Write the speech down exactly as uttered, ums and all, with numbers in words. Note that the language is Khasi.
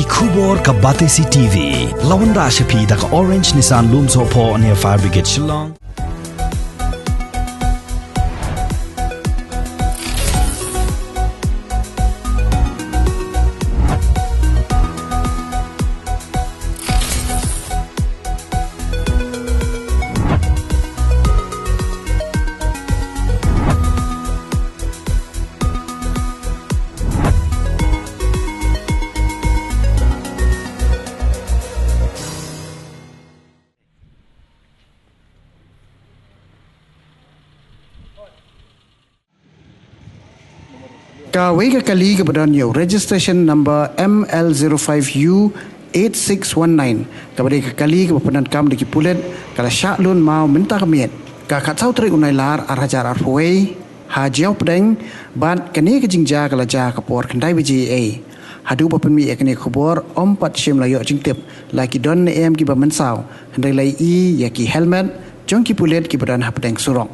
Khubor ka Batesi T V. La wanrah sha phi da ka Orange Nissan Lumsohphoh near Fire Brigade Shillong. Kawei ka kali kaba don ïa u registration number M L zero five U eight six one nine, kaba dei ka kali kaba pyndonkam da ki pulit, ka la shah lun maw mynta ka miet, ka khatsaw tarik u Nailar ar hajar arphew wei, ha Jaïaw Pdeng, bad kane ka jingjia ka la jia ka por khyndai baje eiei. Haduh ba pynmih ïa kane ka khubor, ym pat shym la ïoh jingtip la ki don ne em kiba mynsaw, hynrei la ïohi ïa ki helmet jong ki pulit kiba don hapdeng surok.